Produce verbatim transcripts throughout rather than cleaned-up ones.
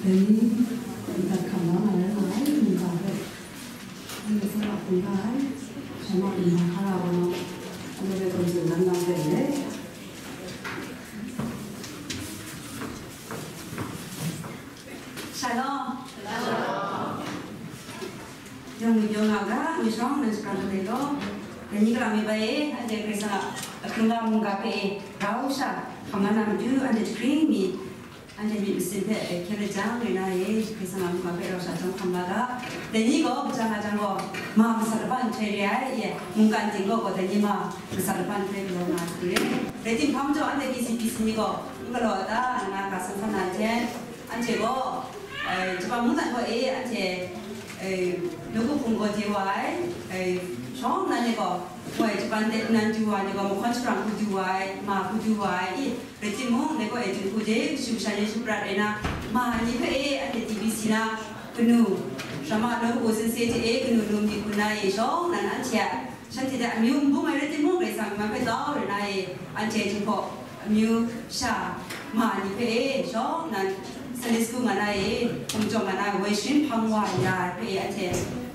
Dai ni, ntat hkam la na rai nga ai mungga hpe, anhte tsawra hpung da ai, sha ma mungga hkara gaw, anhte hpe hkum tsun dan nang ten le. Shalom. Yawng myit yawng nga ga, myit shawng nan shapran lade gaw, dai ni kalang mi bai e, anhte Karai Kasang a ahkrung nga mungga hpe e, rau sha hkam la na matu, anhte jahkring mi, anhte myit masin hpe hkyen lajang rai na e, Karai Kasang a mungga hpe rau sha chyawm hkam la ga. Dai ni gaw, kaja nga jang gaw, ma masat laban nhtoi re ai, e, mungkan ting gaw gaw, dai ni ma masat laban nhtoi galaw nga ai hku re. Rai timung, hpa majaw anhte K C B C ni gaw n galaw ai ta, nga ga san san na ai hte, anhte gaw, eh, Japan mungdan gaw e, anhte, eh, nawku hpung gaw de wa ai, eh, shawng nnan e gaw, woi Japan de nnan du wa ai ni gaw, mahkawn sharang hku du wa ai, ma hku du wa ai, i, rai timung, dai gaw e, Jinghku de, kashu kasha ni shaprat ai na, ma ni hpe e, anhte T B C na, kanu, sha ma nawku sensei hte e, kanu lum ni hku na e, shawng nnan anhte a, shanhte hta amyu n bung ai rai timung, Karai Kasang man hpe tau rai na e, anhte Jinghpaw amyu sha ma ni hpe e, shawng nnan Sunday school nga na e, hkum jawng nga na e, woi sharin hpang wa ya ai hpe e, anhte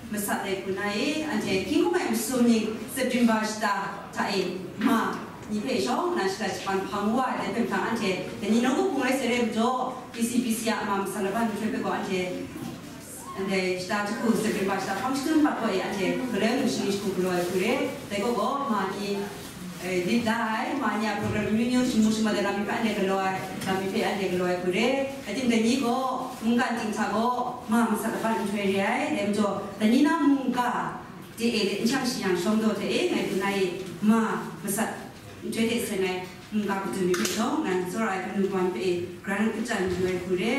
masat ai hku na e, anhte hkying hkum ai masum ning September shata hta e, ma ni hpe shawng nnan shata shapan hpang wa ai dai hpe mahtang, anhte dai ni nawku hpung rai sai rai majaw, K C B C a ma masat laban nhtoi hpe gaw anhte Ndai shata jahku, September shata hpang shangun hpat gaw e, anhte galoi mung shani jahku galaw ai hku re. Dai gaw gaw, ma ni, eh, lit la ai, ma ni a program amyu myu, shamu shamat ai lam mi hpe anhte galaw ai, lam mi hpe anhte galaw ai hku re. Rai timung, dai ni gaw, mungkan ting hta gaw, ma masat laban nhtoi re ai, dai majaw, dai ni na mungga de e, de n shang shi yang shawng daw hte e, ngai hku na e, ma masat nhtoi hte seng ai, mungga kadun mi hpe shawng nnan tsawra ai kanu kawa ni hpe e, gran kachyan yu ai hku re.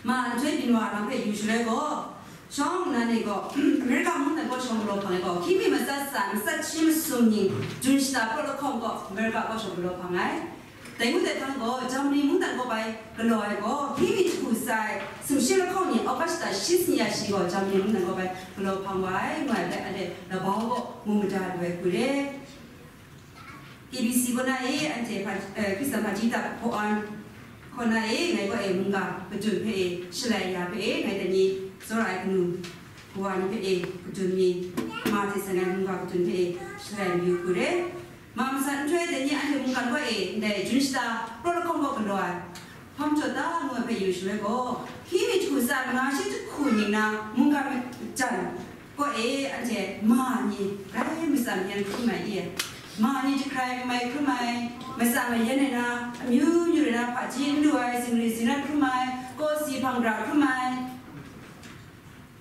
Ma nhtoi byin wa lam hpe yu shaloi gaw, shawng nnan e gaw, Amerika mungdan kaw shawng galaw hpang e gaw, hkying mi matsat tsa, matsat shi masum ning, Jun shata praw lahkawng gaw, Amerika kaw shawng galaw hpang ai. Dai ngut ai hpang gaw, Germany mungdan kaw bai galaw ai gaw, hkying mi jahku tsa ai, sumshi lahkawng ning, August shata shi sini ya shi gaw, Germany mungdan kaw bai galaw hpang wa ai, ngu ai hpe, anhte labau gaw mu mada lu ai hku re. K B C kaw na e, anhte hpa, eh, Hkristan hpaji dap hpaw an kaw na e, ngai gaw e mungga kadun hpe e, shalai ya hpe e, ngai dai ni tsawra ai kanu kawa ni hpe e, kadun mi, ma hte seng ai mungga kadun hpe e, shalai mayu hku re. Ma masat nhtoi dai ni anhte mungkan kaw e, ndai Jun shata praw lahkawng kaw galaw ai, hpa majaw ta ngu ai hpe yu shaloi gaw, hkying mi jahku tsa ai manga shi jahku ning na mungga majan kaw e, anhte ma ni grai matsan mayan hkrum ai i, ma ni jahkrai mai hkrum ai, matsan mayan ai na, amyu myu rai na, hpaji n lu ai, zingri zingrat hkrum ai, kawsi hpang gra hkrum ai,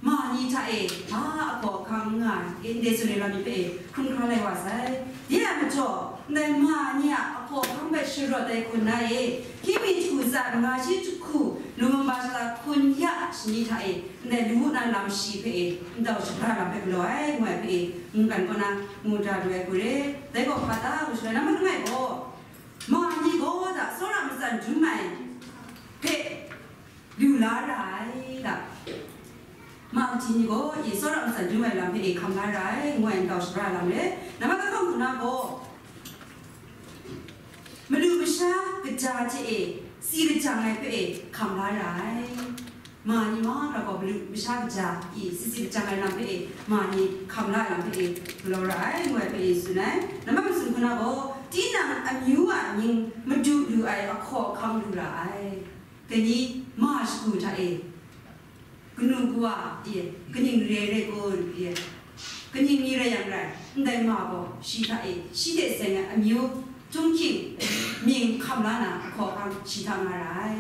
ma ni hta e, hpa ahkaw ahkang n nga ai, ndai tsun ai lam mi hpe e, hkrum hkra lai wa sai. Dai a majaw, ndai ma ni a ahkaw ahkang hpe sharawt ai hku nna e, hkying mi jahku tsa ai manga shi jahku, November shata hkun ya shani hta e, ndai lawu na lam shi hpe e, ndau shabra lam hpe galaw ai, ngu ai hpe e, mungkan kaw na mu da lu ai hku re. Dai gaw hpa ta ngu shaloi, nambat langai gaw, ma ni gaw da tsawra matsan dum ai hpe lu la ra ai da. Ma kaji ni gaw, e, tsawra matsan dum ai lam hpe e hkam la ra ai, ngu ai ndau shabra lam re. Nambat lahkawng hku na gaw, madu masha kaja hte e, si lajang ai hpe e hkam la ra ai. Ma ni mahkra gaw, madu masha kaja, i, si si lajang ai lam hpe e, ma ni hkam la ai lam hpe e galaw ra ai, ngu ai hpe e tsun ai. Nambat masum hku na gaw, tinang amyu a mying madu lu ai ahkaw ahkang lu ra ai. Dai ni ma shagu hta e, kanu kawa e, kaning re ai kun e, kaning ni rai yang rai, ndai ma gaw shi hta e, shi hte seng ai amyu, chyum hkying, mying hkam la na ahkaw ahkang shi hta nga ra ai.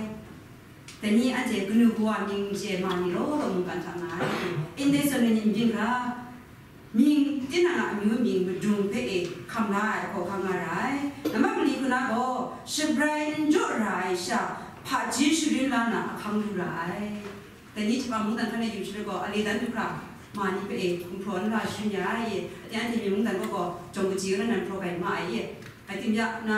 Dai ni anhte kanu kawa mying chye ma ni law law mungkan hta nga ai. Ndai zawn ai ni n byin hkra, mying, tinang a amyu mying madung hpe e hkam la ai ahkaw ahkang nga ra ai. Nambat mali hku na gaw, shabrai n jaw ra ai sha, hpaji sharin la na ahkang lu ra ai. Dai ni Japan mungdan hkan e yu shaloi gaw, a le dan du hkra, ma ni hpe e gumhpraw n la sharin ya ai e, ade anhte myi mungdan gaw gaw, jawng kaji kaw na nan hpraw gai ma ai e. Rai tim ya, na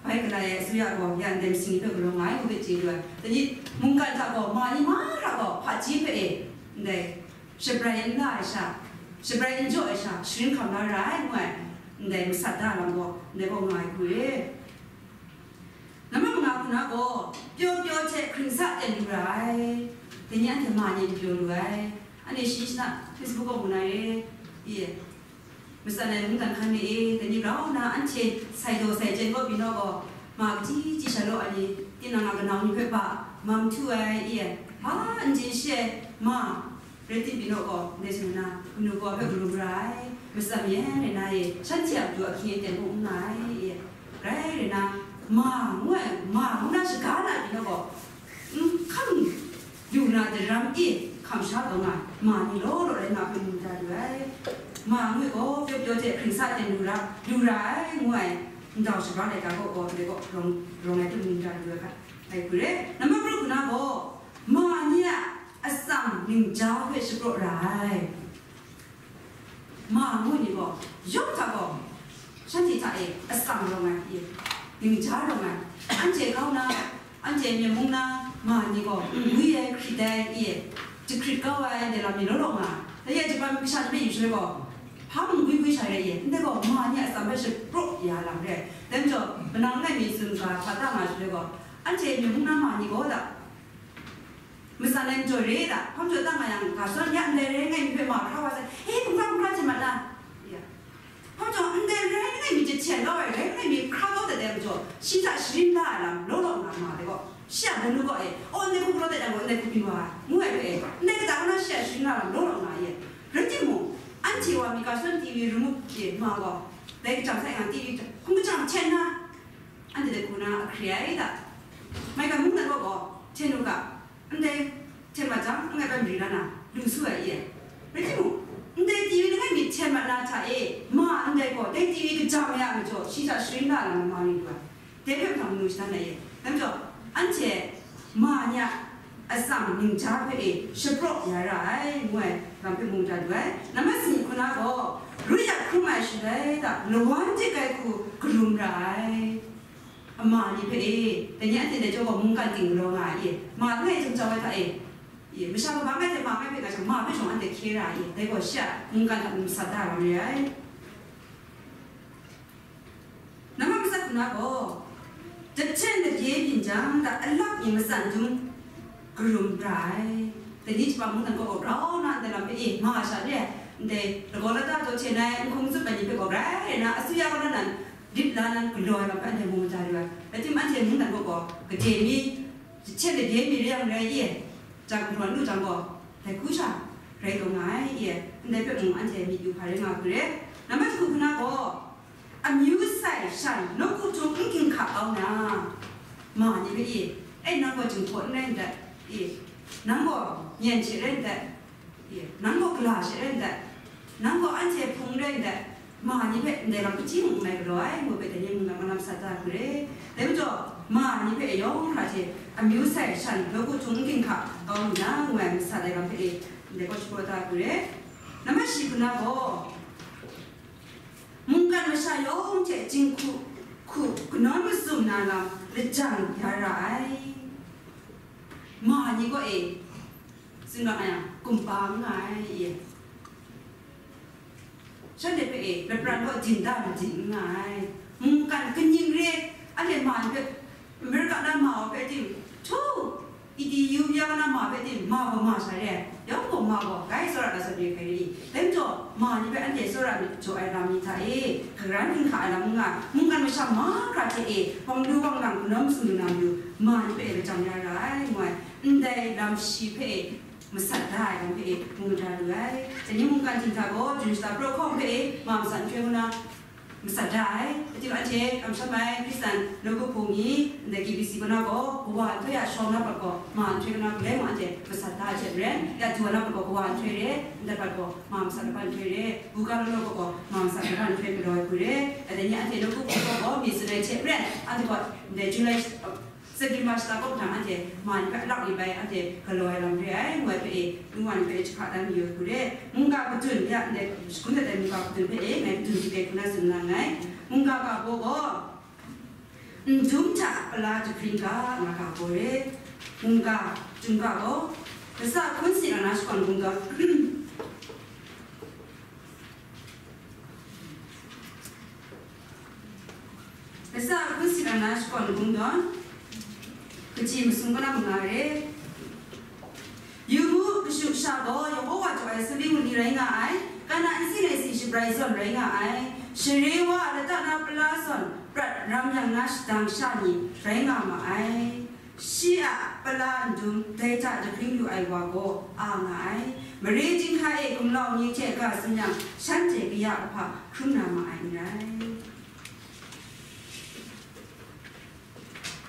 bai galai ai asuya gaw, ya ndai masing ni hpe galaw nga ai, ngu hpe chye lu ai. Dai ni mungkan hta gaw, ma ni mahkra gaw, hpaji hpe e, ndai shabrai n la ai sha, shabrai n jaw ai sha, sharin hkam la ra ai, ngu ai, ndai masat da lam gaw, ndai gaw nga ai hku re. Nambat manga hku Na gaw, pyaw pyaw hte hkring sa ten lu ra ai. Dai ni anhte ma ni n pyaw lu ai. Anhte shi shana Facebook kaw mu na re, i, matsan ai mungdan hkan re e, dai ni rau na anhte sai daw sai chyen kaw pyi naw gaw, ma kaji chyi sha law ai ni, tinang a kanau ni hpe ba, mam htu ai, i, hpa n chye shi ai, ma, rai tim pyi naw gaw, ndai sung na, kanu kaw hpe garum ra ai, matsan yan rai na e, shanhte a matu ahkying aten mung n nga ai, i, rai rai na, ma ngu ai, ma ngu na shaga na pyi naw gaw, n hkang yu na daram e, hkam sha taw nga, ma ni law law rai nga hpe mu da lu ai. Ma ngu ai gaw, pyaw pyaw hte hkring sa ten lu ra, lu ra ai, ngu ai, ndau shaga laika kaw gaw, ndai kaw rawng, rawng ai hpe mu da lu ai hka, ai hku re. Nambat kru hku na gaw, ma ni a atsam ningja hpe shapraw ra ai. Ma ngu ni gaw, yawng hta gaw, shanhte hta e atsam rawng ai, i, ningja rawng ai. Anhte kau na, anhte Myen mung na ma ni gaw, ngwi ai, hkrit ai, i, jahkrit kau ai, ndai lam ni law law nga. Dai e, Japan kasha ni hpe yu shaloi gaw, hpa mung gwi gwi sha re, i, ndai gaw ma ni a atsam hpe shapraw ya lam re ai. Dai majaw, manang langai mi tsun ga hta ta nga shaloi gaw, anhte Myen mung na ma ni gaw da, matsan ai majaw re da, hpa majaw ta nga yang, ga shadawn ya ndai rai ngai mi hpe ma hkra wa sai, e, hkungga hkungga hte mat na, ya. Hpa majaw ndai rai ngai mi jahten kau ai, rai ngai mi hkra kau dat ai majaw, shi hta sharin da ai lam law law nga ma de gaw, shi a bunglu gaw e, o, ndai hku galaw dat yang gaw, ndai hku pyi wa ai, ngu ai hpe e, ndai kata kaw na shi a sharin da lam law law nga ye. Rai timung, anhte wa mi ga shadawn ti wi ru mu, e, ma gaw, dai kachyang sai nga ti wi hkung kachyang hten na, anhte dai hku na ahkri ai da. Mai ga mungdan kaw gaw, hten u ga, ndai hten mat jang, langai bai mari la na, lu su ai i ai. Rai timung, ndai ti wi langai mi hten mat na hta e, ma ndai gaw, dai ti wi kajam ya ai majaw, shi hta sharin da na ma ni lu ai. Dai hpe mahtang manu shadan ai i ai. Dai majaw, anhte ma ni a atsam ningja hpe e shapraw ya ra ai, ngu ai lam hpe mu da lu ai. Nambat sanit hku na gaw, ru yak hkrum ai shaloi hta, lawan dik ai hku karum ra ai. Ama ni hpe e, dai ni anhte dai jaw gaw mungkan ting galaw nga ai e, ma langai jahtum jau ai hta e, e, masha kaba ngai hte ma ngai hpe nga jang, ma hpe shawng anhte hkye ra ai e, dai gaw shi a mungkan hta masat da ai wa re ai. Nambat matsat hku na gaw, jahten labye byin jang hta alak mi matsan dum karum ra ai. Dai ni Japan mungdan kaw gaw grau na ndai lam hpe e, ma sha re ai, ndai lagaw lata jaw hte nai n hkung tsup ai ni hpe gaw grai rai na, asuya kaw na nan, lit la nan galaw ai lam hpe anhte mu mada yu ai. Rai timung, anhte mungdan kaw gaw gade mi, jahten labye mi re yang rai i, jang galaw n lu jang gaw, dai hku sha rai taw nga ai i, ndai hpe mung anhte myit yu hpa rai nga hku re. Nambat jahku hku na gaw, amyu sai shan nawku htung n ginhka kau na, ma ni hpe i, e, nang gaw jinghpaw n rai n dat, i, nang gaw nyen hte rai n dat, i, nang gaw gala she rai n dat, nang gaw anhte hpung rai n dat, ma ni hpe ndai lam hpaji mung n mai galaw ai, ngu hpe dai ni mungdan kaw na masat da ai hku re. Dai majaw, ma ni hpe yawng hkra hte amyu sai shan nawku htung n ginhka kau lu na, ngu ai masat ai lam hpe e, ndai kaw shapraw da ai hku re. Nambat shi hku na gaw, mungkan masha yawng hte jinghku hku kanawn masum na lam lajang ya ra ai. Ma ni gaw e, tsun ga nga yang, kumba n nga ai, i. Shanhte hpe e, lapran gaw dinda madin n nga ai. Mungkan kaning re, anhte ma ni hpe, America na ma wa hpe tim, htu, Ethiopia na ma hpe tim, ma gaw ma sha re ai, yawng gaw ma gaw, gai tsawra da sa re hkrai re i. Dai majaw, ma ni hpe anhte tsawra myit jaw ai lam ni hta e, karan ginhka ai lam n nga, mungkan masha mahkra hte e, wang lu wang lang, kanawn masum lu na mayu, ma ni hpe e lajang ya ra ai, ngu ai, ndai lam shi hpe e, masat da ai lam hpe e, mu mada lu ai. Dai ni mungkan ting hta gaw, Jun shata praw hkawng hpe e, ma masat nhtoi ngu na, masat da ai. Ating anhte kamsham ai Hkristan nawku hpung ni, ndai K B C kaw na gaw, kawa nhtoi a shawng na pat gaw, ma nhtoi kaw na galai mung anhte masat da ai hte maren, ya du wa na pat gaw, kawa nhtoi re, ndat pat gaw, ma masat laban nhtoi re, buga law law gaw, ma masat laban nhtoi galaw ai hku re, dai ni anhte nawku hpung gaw, mi tsun ai hte maren, anhte gaw, ndai Julai, September shata kaw hpang anhte ma ni hpe alak ni bai anhte galaw ai lam re ai, ngu ai hpe e, nu wa ni hpe e jahka dan mayu ai hku re. Mungga kadun ya ndai shagun dat ai mungga kadun hpe e, ngai kadun hte kai hku na tsun na nngai. Mungga ga baw gaw, ndum hta pala jahpring ga, nga ga baw re. Mungga, jungga gaw, kasa hkun si na na shakawn bungga. Kasa hkun si na na shakawn bungdawn, Kaji masum kalam nga re. Yu mu, kashu kasha gaw Yehowa jaw ai sali wunli rai nga ai, kana nsin ai si shabrai zawn rai nga ai, share wa a lata na pala zawn prat ram yang na shadang sha ni rai nga ma ai. Shi a pala ndum dai hta jahpring yu ai wa gaw a nga ai, mare chyinghka e gumlau ni hte ga tsun yang, shanhte kaya kahpa hkrum na ma ai n rai.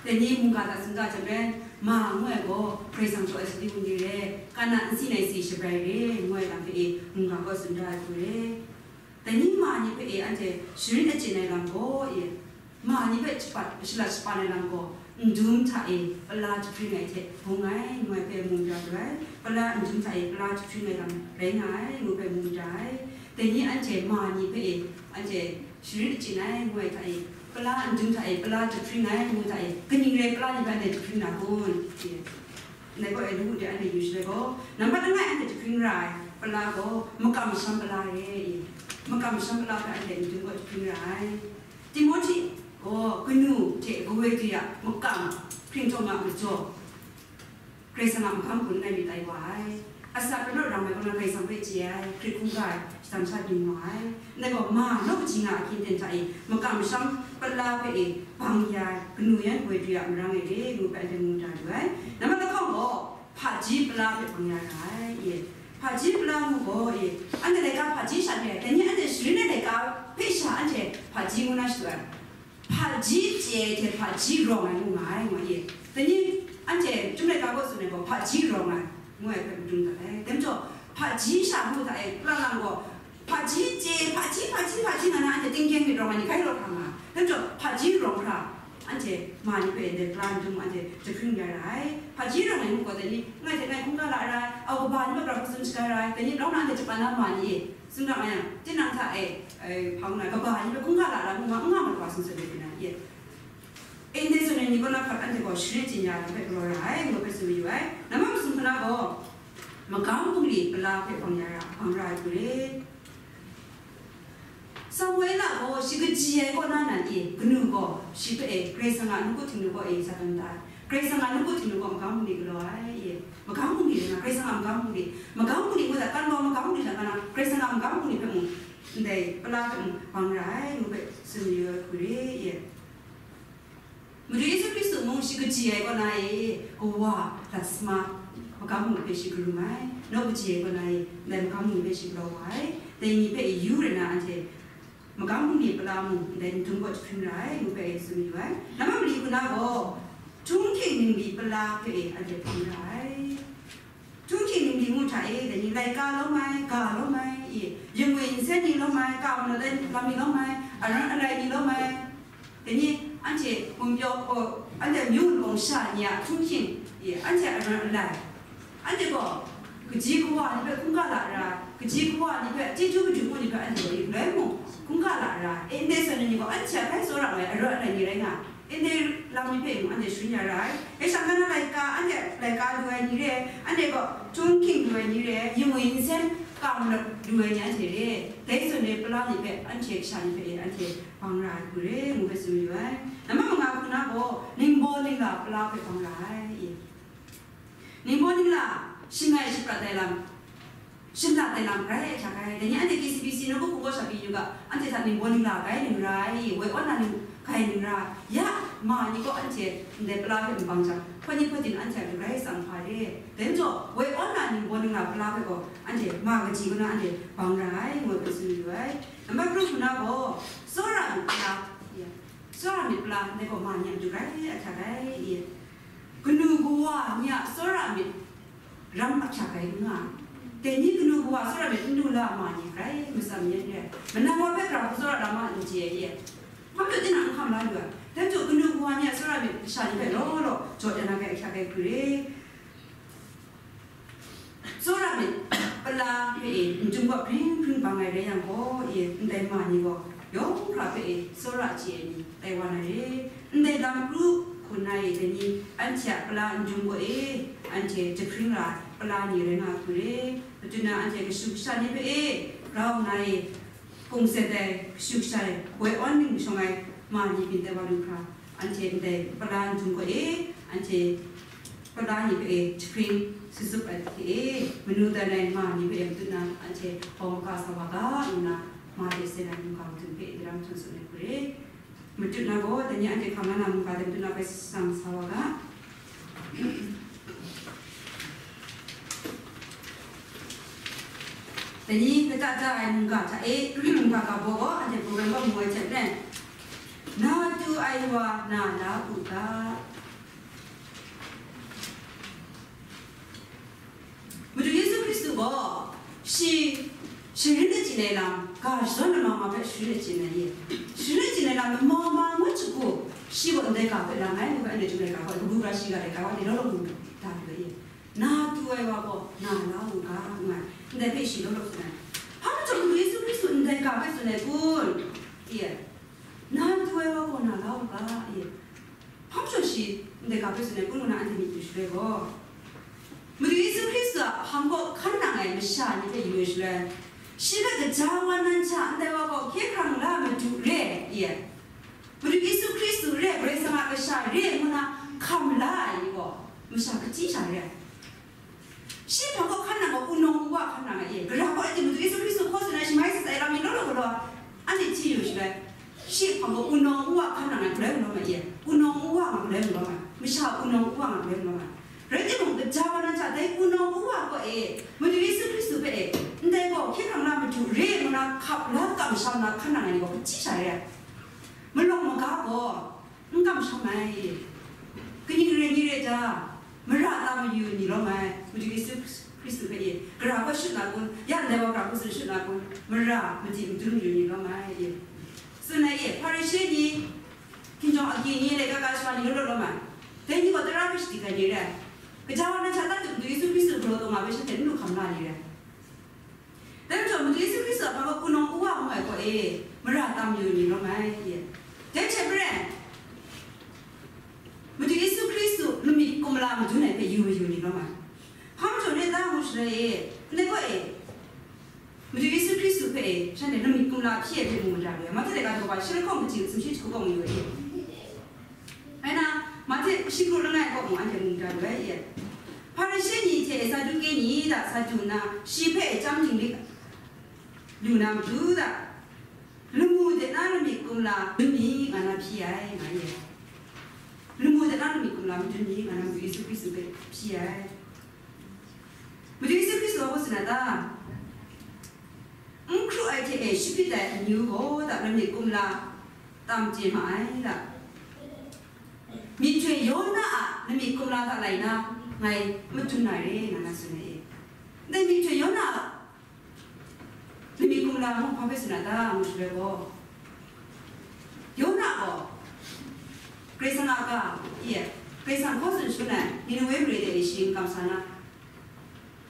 Dai ni mungga hta tsun ga jang ren, ma ngu ai gaw, Karai Kasang jaw ai sali wunli re, kana nsin ai si shabrai re, ngu ai lam hpe e, mungga gaw tsun da ai hku re. Dai ni ma ni hpe e, anhte sharin achyin ai lam gaw e, ma ni hpe shapat, shalat shapan ai lam gaw, ndum hta e, pala jahpring ai hte bung ai, ngu ai hpe mung ya lu ai, pala ndum hta e, pala jahpring ai lam rai nga ai, ngu hpe mung ya ai. Dai ni anhte ma ni hpe e, anhte sharin achyin ai, ngu ai hta e, pala ndum hta e, pala jahpring ai, ngu hta e, kaning rai pala ni hpe anhte jahpring na kun? Ndai gaw e, lawu de anhte yu shaloi gaw, nambat langai anhte jahpring ra ai pala gaw, makam masham pala re, e, makam masham pala hpe anhte ndum gaw jahpring ra ai. Timohti gaw kanu hte kawoi du a makam, hpring htaw nga majaw, Karai Kasang a magam gun ngai myit tai wa ai. Asak kanaw rang ai kaw na Karai Kasang hpe chye ai, hkrit hkungga ai, shadang sha byin wa ai. Ndai gaw, ma, nawku kaji nga a hkying ten hta e, makam masham pala hpe e, bang ya ai, kanu yan woi du ya marang e re, ngu hpe anhte mu da lu ai. Nambat lahkawng gaw, hpaji pala hpe bang ya ra ai, e. Hpaji pala ngu gaw, e, anhte laika hpaji sha re ai, dai ni anhte sharin ai laika hpe sha anhte hpaji ngu na shadu ai. Hpaji chye ai hte hpaji rawng ai ngu nga ai, ngu ai. Dai ni anhte Chyum laika gaw tsun ai gaw, hpaji rawng ai, ngu ai hpe madun dat ai. Dai majaw, hpaji sha ngu hta e, lang lang gaw, hpaji chye, hpaji, hpaji, hpaji nga na, anhte tingkyeng myit rawng ai ni grai rawt hkra nga. Dai majaw, hpaji rawng hkra, anhte ma ni hpe ndai pala ndum anhte jahpring ya ra ai. Hpaji rawng ai ngu gaw, dai ni, ngai hte ngai hkungga la ra ai, au kaba ni hpe grau hkra tsun shaga ra ai, dai ni, grau na anhte japan na ma ni e, tsun ra nga yang, tinang hta e, e, hpa ngu na, kaba ni hpe hkungga la ra ngu ma, n nga ma wa tsun tsun ai, tinang e. E, ndai zawn e ni kaw na hkat anhte gaw sharin achyin ya ai hpe galaw ra ai, ngu hpe tsun mayu ai. Nambat masum hkra gaw, magam bungli pala hpe bang ya ra, bang ra ai hku re. Samuela gaw shi kaji ai kaw na nan e, kanu gaw shi hpe e, Karai Kasang a nawku Htingnu kaw e sa tawn da ai. Karai Kasang a nawku Htingnu gaw magam bungli galaw ai, e, magam bungli rai nga, Karai Kasang a magam bungli, magam bungli ngu hta, kan gaw magam bungli hta, kan na, Karai Kasang a magam bungli hpe mung, ndai pala hpe mung bang ra ai, ngu hpe tsun mayu ai hku re, e. Madu Yesu Hkristu mung shi kaji ai kaw na e, kawa lat sama magam bungli hpe shi karum ai, nawku kaji ai kaw na e, ndai magam bungli hpe shi galaw wa ai, dai ni hpe yu rai na anhte magam bungli pala mung ndai ndum gaw jahpring ra ai, ngu hpe tsun mayu ai. Nambat mali hku na gaw, htunghking ningli pala hpe e anhte hpang ra ai. Htunghking ningli ngu hta e, dai ni laika lawm ai, ga lawm ai, e, yingwi nsen ni lawm ai, ka madat ai lam ni lawm ai, aran alai ni lawm ai, dai ni anhte wunpyaw, o, anhte myu wunpawng sha ni a htunghking, e, anhte aran alai, anhte gaw kaji kawa ni hpe hkungga la ra, kaji kawa ni hpe chyeju madu ngu ni hpe anhte gaw galoi mung hkungga la ra, e, ndai zawn ni gaw anhte a hkai tsawra ai aran alai ni rai nga. Ndai lam ni hpe mung anhte sharin ya ra ai. Dai sha, kan na laika, anhte laika lu ai ni re, anhte gaw htunghking lu ai ni re, yingwi nsen ka madat lu ai ni anhte re, dai zawn e pala ni hpe anhte kasha ni hpe anhte bang ra ai hku re, ngu hpe tsun yu ai. Nambat manga hku na gaw, ningbaw ningla pala hpe bang ra ai. Ningbaw ningla, shangai shaprat ai lam, shanglawt ai lam grai ahkyak ai. Dai ni anhte K C B C nawku hpung gaw sha pyi yu ga, anhte hta ningbaw ningla grai ning ra ai, woi awn na ning grai ning ra ai. Ya, ma ni gaw anhte ndai pala hpe n bang jang, hpawt ni hpawt din anhte a lu grai tsang hpa re. Dai majaw, woi awn na ningbaw ningla pala hpe gaw, anhte ma kaji kaw na anhte bang ra ai, ngu ai hpe tsun yu ai. Nambat kru hku na gaw, tsawra myit pala, ya, tsawra myit pala, ndai gaw ma ni a matu grai ahkyak ai, ya. Kanu kawa ni a tsawra myit ram ahkyak ai n nga ai. Dai ni kanu kawa tsawra myit n lu la ma ni grai matsam yen re ai. Manang wa hpe grau hku tsawra lam a n chye ai, hpa majaw tinang n hkam la lu ai. Dai majaw kanu kawa ni a tsawra myit kasha ni hpe law law jaw ya na hpe ahkyak ai hku re. Tsawra myit pala hpe e, n-, n-, chyum gaw bring bring bang ai rai yang gaw, e, ndai ma ni gaw yawng hkra hpe e, tsawra chye ai ni tai wa na re. Ndai lam kru hku na e, dai ni anhte a pala n-, chyum gaw e, anhte jahpring ra ai pala ni rai nga hku re. Matu na anhte kashu kasha ni hpe e, grau nna e, kungset ai, kashu kasha ai, woi awn ning shawng ai ma ni byin tai wa lu hkra, anhte ndai pala n-, chyum gaw e, Anhte, pala ni hpe jahpring sutsup ai hte e, manu dan ai ma ni hpe matut na anhte bawng ga sa wa ga, ngu na, ma de sen ai mungga matut hpe daram htung tsun ai hku re. Matut na gaw, dai ni anhte hkam la na mungga de matut na hpe sang sa wa ga. Dai ni kata ta ai mungga hta e, mungga ga baw gaw, anhte program gaw mu ai hte maren, na tu ai wa na la u ga. Madu Yesu Hkristu gaw, shi sharin achyin ai lam, ga shadawn lama ma hpe sharin achyin ai ye. Sharin achyin ai lam, lama ma ngut shagu, shi gaw ndai ga hpe lang ai, ngu hpe anhte chyum laika gaw, kabu gara shi ga laika gaw, anhte law law mu da lu ai ye. Na tu ai wa gaw, na la u ga, ngu ai, ndai hpe shi law law tsun ai. Hpa majaw Madu Yesu Hkristu ndai ga hpe tsun ai kun? Ye. Na tu ai wa gaw, na la u ga, ye. Hpa majaw shi ndai ga hpe tsun ai kun ngu na anhte myit yu shaloi gaw, Madu Yesu Hkristu a hpang kaw hkan nang ai masha ni hpe yu ai shaloi, shi hpe gaja wa nan hta ndai wa gaw hkye hkrang la Madu re ai, Madu Yesu Hkristu re ai, Karai Kasang a kasha re ai ngu na hkam la ai ni gaw, masha kachyi sha re ai. Shi hpang kaw hkan nang gaw, wunawng wuwa hkan nang ai e. Gara gaw, anhte Madu Yesu Hkristu hkaw tsun ai shamai sat ai lam ni law law galaw, anhte hti yu shaloi, shi hpang gaw wunawng wuwa hkan nang ai, galoi galaw ma e. Wunawng wuwa nga galoi galaw ma, masha wunawng wuwa nga galoi galaw ma. Rai timung, gaja wa na hta dai wunawng wuwa kaw e, Madu Yesu Hkristu hpe e, ndai gaw hkye hkrang la Madu re ngu na hkap la kamsham na hkan nang ai ni gaw kachyi sha re ai. Malawng maga gaw, n kamsham ai. Kaning rai ni rai ta, mara ta mayu ni lawm ai, Madu Yesu Hkristu hpe e, gara hpe shut na kun, ya ndai wa gara hpe tsun shut na kun, mara madi madun mayu ni lawm ai, e. Tsun ai e, Hparishe ni, hkinjawng agyi ni, laika ga shawa ni law law lawm ai. Dai ni gaw tara hpe shadik ai ni rai. Gaja wa na hta tatu Madu Yesu Hkristu galaw taw nga hpe shanhte n lu hkam la ni rai. Dai majaw, Madu Yesu Hkristu a hpang gaw wunawng wuwa ngu ai kaw e, mara tam yu ni lawm ai, e. Dai hte maren, Madu Yesu Hkristu lamik kumla madun ai hpe yu mayu ni lawm ai. Hpa majaw rai ta ngu shaloi e, ndai kaw e, Madu Yesu Hkristu hpe e, shanhte lamik kumla hpyi ai hpe mu mada lu ai. Mahte laika daw ba shi lahkawng kaji sumshi jahku kaw mu yu ai e. Rai na, Mahte shi kru langai kaw mung anhte mu mada lu ai e. Hparishe ni hte Saduke ni hta sa du nna, shi hpe chyam dinglik lu na matu hta, lamu de na lamik kumla madun mi nga na hpyi ai, nga ye. Lamu de na lamik kumla madun mi nga na Madu Yesu Hkristu hpe hpyi ai. Madu Yesu Hkristu a hkaw tsun ai ta? N hkru ai hte e shapyit ai amyu gaw ta lamik kumla tam chye ma ai ta? Myihtoi Yona a lamik kumla hta lai na ngai madun na re, nga na tsun ai e. Ndai myihtoi Yona a lamik kumla mung hpa hpe tsun a ta, ngu shaloi gaw, Yona gaw Karai Kasang a ga, e, Karai Kasang hkaw tsun shangun ai Ninewe mare de e shi n kamsham na,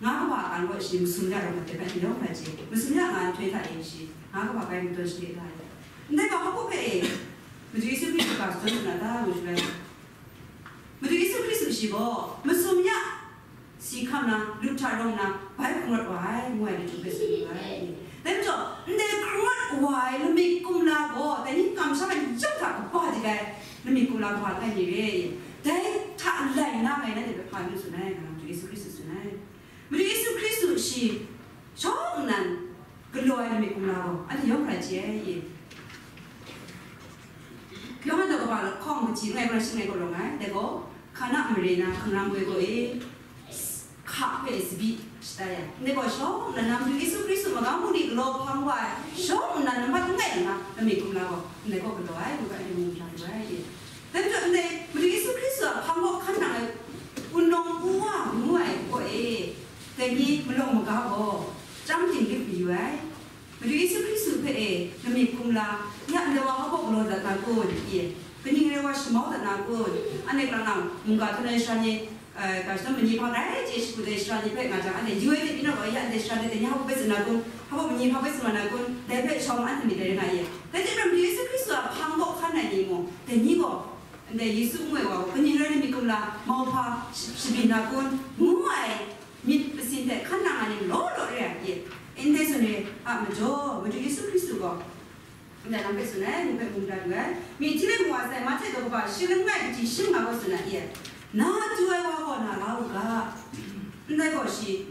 nga kaba a kan gaw shi masum ya rawng ai hte hpe yawng hkrai chye, masum ya nga nhtoi hta e shi nga kaba kai matawn shade da ai. Ndai ga hkawhkawp hpe e, Madu Yesu Hkristu ga shadawn lu na ta, ngu shaloi, Madu Yesu Hkristu shi gaw masum ya si hkam na, lut hta rawng na, bai hkungrawt wa ai, ngu ai lachyum hpe tsun yu ai. Dai majaw, ndai hkungrawt wa ai lamik kumla gaw, dai ni kamsham ai yawng hta kaba dik ai lamik kumla kaba langai mi re. Dai hta lai na ngai nanhte hpe hpa ngu tsun ai, nga na Madu Yesu Hkristu tsun ai. Madu Yesu Hkristu shi shawng nnan galaw ai lamik kumla gaw, anhte yawng hkrai chye ai e. Yawhan daw kaba lahkawng kaji langai gaw, shi langai gaw lawng ai, dai gaw, Hkana mare na hkangrang goi gaw e, hka hpe tsabyi shada ya, ndai gaw shawng nnan na Madu Yesu Hkristu magam bungli galaw hpang wa ai, shawng nnan nambat langai nna lamik kumla gaw, ndai gaw galaw ai, ngu ga, anhte mu mada lu ai e. Dai majaw, ndai Madu Yesu Hkristu a hpang gaw hkan nang ai, wunawng wuwa ngu ai gaw e, dai ni malawng maga gaw, chyam dinglik mayu ai. Madu Yesu Hkristu hpe e, lamik kumla, ya ndai wa hkawhkawp galaw dat na kun, ye? Kaning re wa shamau dat na kun? Anhte kalang nang, mungga htung ai sara ni, eh, ga shadawn mani hpa rai chye shagu dai sara ni hpe nga jang, anhte yu ai hte pyi na gaw, ya ndai sara ni dai ni hpa hpe tsun na kun? Hpa majaw mani hpa hpe tsun wa na kun? Dai hpe shawng anhte myit dai rai nga ye. Dai hte maren Madu Yesu Hkristu a hpang gaw hkan ai ni mung, dai ni gaw, ndai Yesu ngu ai wa gaw, kaning rai lamik kumla, mauhpa sh-, shabyin na kun? Ngu ai, myit masin hte hkan nang ai ni law law re ai, ye. Ndai zawn re a majaw, Madu Yesu Hkristu gaw, ndai lam hpe tsun ai, ngu hpe mu mada lu ai. Myi hti let mu wa sai, Mahte daw kaba shi langai kaji shi manga gaw tsun ai, ye. Na du ai wa gaw na la u ga, ndai gaw shi,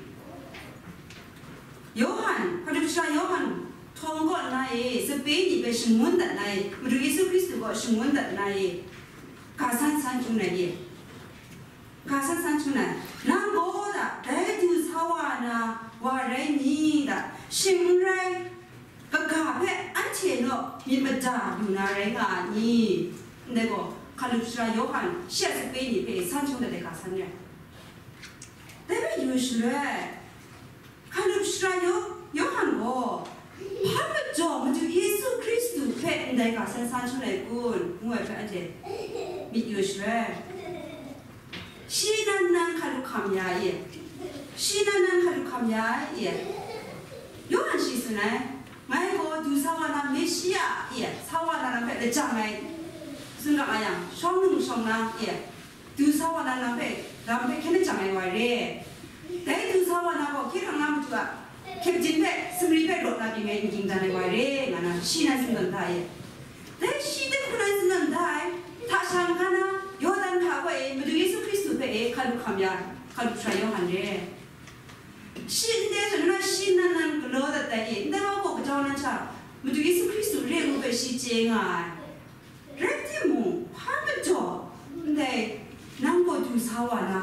Yawhan, hkadu shara Yawhan htawng kaw na e, sape ni hpe shangun dat na e, Madu Yesu Hkristu gaw shangun dat na e, ga san san hkrum ai e, ga san san hkrum ai, nang gaw da, dai du sa wa na wa rai ni da, shing n rai, kaga hpe anhte naw myit mada lu na rai nga a ni? Ndai gaw, hkalup shara Yawhan shi a sape ni hpe san hkrum dat ai ga san rai. Dai hpe yu shaloi, hkalup shara Yaw-, Yawhan gaw, hpa majaw Madu Yesu Hkristu hpe ndai ga san san hkrum ai kun, ngu ai hpe anhte myit yu shaloi, shi nan nan hkalup hkam ya i? Shi nan nan hkalup hkam ya i? Yawhan shi tsun ai, ngai gaw du sa wa na Meshia i, sa wa na lam hpe lajang ai, tsun ga nga yang, shawng nung shawng na i, du sa wa na lam hpe, lam hpe hkyen lajang ai wa re. Dai du sa wa na gaw, hkye hkrang na matu a hkyep jin hpe, sumri hpe rawt na pyi ngai n ging dan ai wa re, nga na, shi nan tsun dan da i? Dai shi hte hkrum ai tsun dan da ai, hta sha n ga na, Yawdan hta gaw e, Madu Yesu Hkristu hpe e, hkalup hkam ya, hkalup shara Yawhan re. Shi ndai hte na shi nan nan galaw dat ai e, ndai wa gaw gadau nan hta, Madu Yesu Hkristu re ngu hpe shi chye nga ai. Rai timung, hpa majaw, ndai, nang gaw du sa wa na,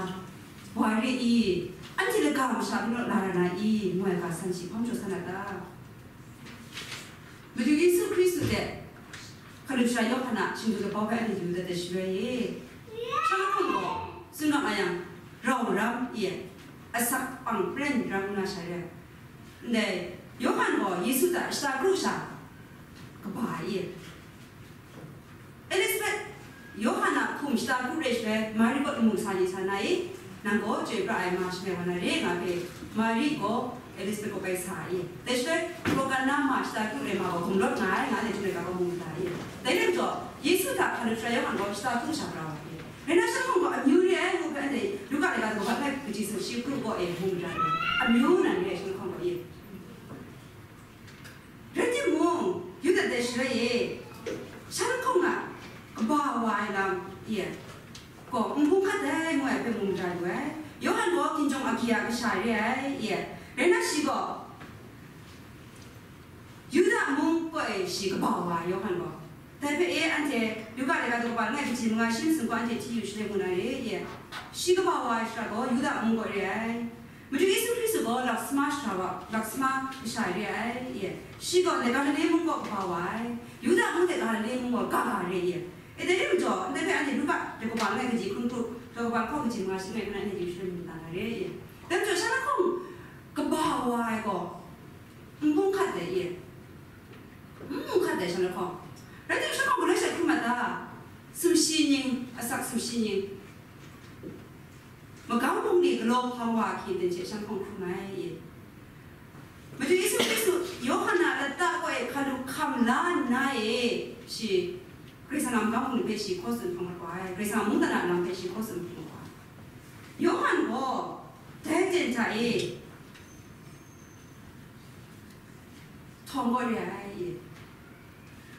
wa re i, anhte laga masha hpe naw la ra na i, ngu ai ga san shi hpa majaw san a ta? Madu Yesu Hkristu hte hkalup shara Yawhan a shingdu labau hpe anhte yu dat ai shaloi e, shalahkawng gaw, tsun ga nga yang, rau ram i, asak pang pren ram nga sha re. Ndai, Yawhan gaw Yesu hta shata kru sha kaba i, Elisabet, Yawhan a hkum shata kru re shaloi, Mari kaw lamu sa ni sa na i, nang gaw chyoi pra ai ma shamai wa na re, nga hpe, Mari gaw Elisabet kaw bai sa i, dai shaloi, Rokan na ma shata kru re ma gaw gumlawt nga ai, nga le chyum ai ga gaw mu ga ta i. Dai rai majaw, Yesu hta hkalup shara Yawhan gaw shata kru sha pra wa i. Rai na, shalahkawng gaw amyu re ai ngu hpe anhte Luka laika daw hpa langai kaji sumshi kru gaw e mu ga ta i. Amyu nan re ai shalahkawng gaw i. Rai timung, yu dat ai shaloi e, shalahkawng a kaba wa ai lam e, gaw, n bung hkat ai ngu ai hpe mu mada lu ai. Yawhan gaw hkinjawng agyi a kasha re ai e, rai na, shi gaw Yuda mung kaw e shi kaba wa ai, Yawhan gaw. Dai hpe e, anhte Luka laika daw kaba langai kaji manga shi masum gaw anhte hti yu shaloi mu na re e, shi kaba wa ai shara gaw Yuda mung kaw re ai. Madu Yesu Hkristu gaw laksama shara wa, laksama kasha re ai e, shi gaw ndai Galile mung gaw kaba wa ai, Yuda mung de Galile mung gaw ga ga re e. E, dai rai majaw, ndai hpe anhte Luka daw kaba langai kaji hkun kru, daw kaba lahkawng kaji manga shi langai hpe anhte yu shaloi mu na re e. Dai majaw, shalahkawng kaba wa ai gaw, n bung hkat ai e, n bung hkat ai shalahkawng. Rai timung, shalahkawng galaw sha hkrum a ta? Sumshi ning, asak sumshi ning. Magam bungli galaw hpang wa ahkyen ten hte shalahkawng hkrum ai e. Madu Yesu Hkristu Yawhan a lata kaw e hkalup hkam la nna e, shi Karai Kasang a magam bungli hpe shi hkaw tsun hpang mat wa ai, Karai Kasang a mungdan a lam hpe shi hkaw tsun hpang mat wa ai. Yawhan gaw dai ten hta e htawng kaw re ai e.